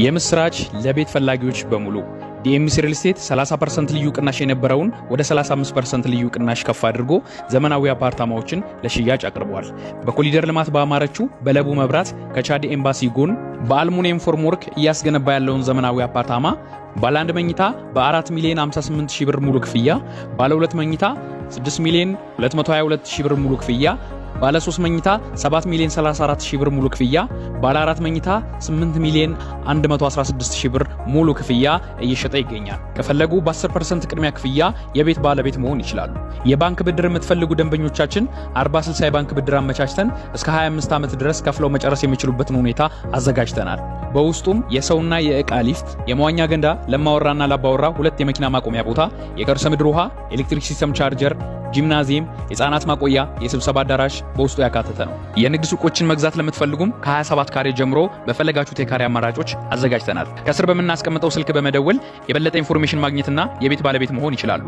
የምስራች ለቤት ፈላጊዎች በሙሉ! ዲኤምሲ ሪል ስቴት 30% ልዩ ቅናሽ የነበረውን ወደ 35% ልዩ ቅናሽ ከፍ አድርጎ ዘመናዊ አፓርታማዎችን ለሽያጭ አቅርበዋል። በኮሪደር ልማት ባማረችው በለቡ መብራት ከቻድ ኤምባሲ ጎን በአልሙኒየም formwork እያስገነባ ያለውን ዘመናዊ አፓርታማ ባለ አንድ መኝታ በ4 ሚሊዮን 58 ሺህ ብር ሙሉ ክፍያ፣ ባለ ሁለት መኝታ 6 ሚሊዮን 222 ሺህ ብር ሙሉ ክፍያ፣ ባለ 3 መኝታ 7 ሚሊዮን 34 ሺህ ብር ሙሉ ክፍያ፣ ባለ 4 መኝታ 8 ሚሊዮን 116 ሺህ ብር ሙሉ ክፍያ እየሸጠ ይገኛል። ከፈለጉ በ10% ቅድሚያ ክፍያ የቤት ባለቤት መሆን ይችላሉ። የባንክ ብድር የምትፈልጉ ደንበኞቻችን 40/60 የባንክ ብድር አመቻችተን እስከ 25 ዓመት ድረስ ከፍለው መጨረስ የሚችሉበትን ሁኔታ አዘጋጅተናል። በውስጡም የሰውና የዕቃ ሊፍት፣ የመዋኛ ገንዳ፣ ለእማወራና ለአባወራ ሁለት የመኪና ማቆሚያ ቦታ፣ የከርሰ ምድር ውሃ፣ ኤሌክትሪክ system charger፣ ጂምናዚየም፣ የህፃናት ማቆያ፣ የስብሰባ አዳራሽ በውስጡ ያካተተ ነው። የንግድ ሱቆችን መግዛት ለምትፈልጉም ከ27 ካሬ ጀምሮ በፈለጋችሁት የካሬ አማራጮች አዘጋጅተናል። ከስር በምናስቀምጠው ስልክ በመደወል የበለጠ information ማግኘትና የቤት ባለቤት መሆን ይችላሉ።